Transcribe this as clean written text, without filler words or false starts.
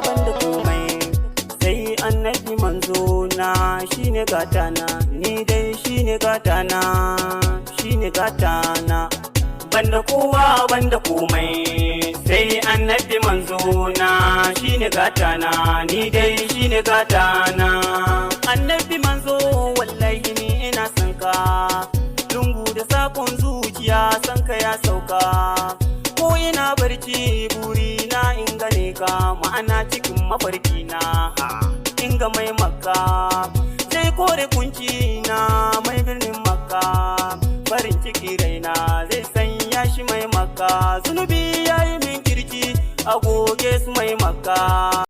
Banda komai sai Annabi manzo na, shine gatana, ni dai shine gatana, shine gatana. Banda kowa, banda komai, sai Annabi manzo na, shine gatana, ni dai shine gatana. Annabi manzo, wallahi ni ina son ka, lungu da sakon zuciya san ka ya sauka. Ko ina barci, buri na in gane ka, ma'ana cikin mafarki na ha in ga mai Makka, sai kore kunci na mai birnin Makka. Farin ciki raina zai sanya shi mai Makka, zunubi ya yi min kirki a goge su mai Makka.